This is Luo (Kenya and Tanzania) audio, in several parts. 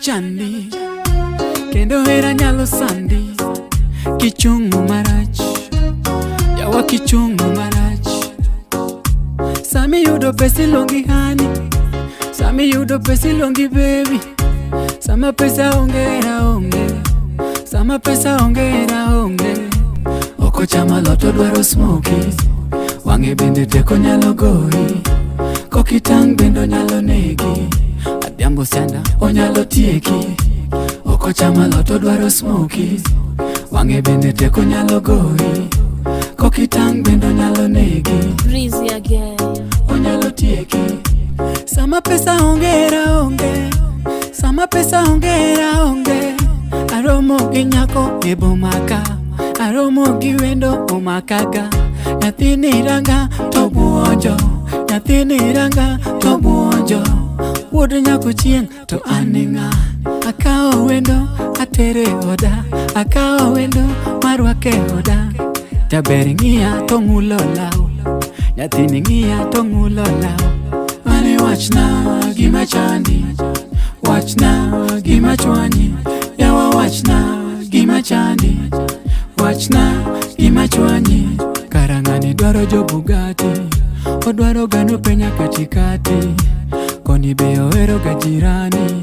chandi, kendo hera nyalo sandi. Kichungo marach, yawa kichungo marach. Sami yudo pesa iluongi honey, sami yudo pesa iluongi baby. Sama pesa onge hera onge, sama pesa onge hera onge. Ok ochamo alot odwaro smokie, wang'e bende teko nyalo goyi. Kokitang' bende onyalo negi, adhiambo sianda onyalo tieki. Ok ochamo alot odwaro smokie, wang'e bende teko nyalo goyi. Kokitang' bende onyalo negi, Breezy again. Onyalo tieki. Sama pesa onge hera onge, sama pesa onge hera onge. Aromo gi nyako e boma ka, aromo gi wendo omakaga. Nyathini ranga to buonjo, nyathini ranga to buonjo. Wuod nyako chieng' to an ni ng'a? Akawo wendo atere oda, akawo wendo marwake oda. Jaber ng'iya to ng'ulo law, nyathini ng'iya to ng'ulo law. Mane wachna gima chandi, wachna gima chwanyi, yawa wachna gima chandi, wachna gima chwanyi. Kara ng'ani dwaro jo Bugatti, odwaro gano penya katikati, koni be ohero ga jirani.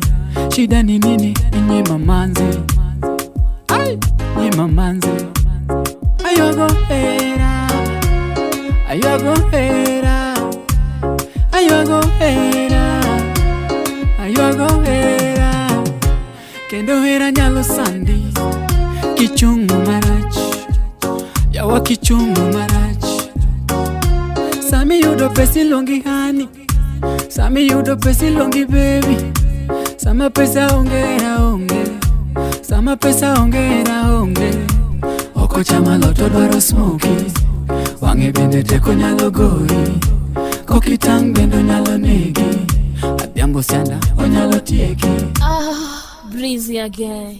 Shida ni nini? Inyima manzi, ai, nyima manzi. Aywago hera, aywago hera, aywago hera, aywago hera. Kendo hera nyalo sandi, kichungo marach, yawa kichungo marach. Sami yudo pesa iluongi honey, sami yudo pesa iluongi baby. Sama pesa onge hera onge, sama pesa onge hera onge. Ok ochamo alot odwaro smokie, wang'e bende teko nyalo goyi. Kokitang' bende onyalo negi, adhiambo sianda onyalo tieki. Ah, Breezy again.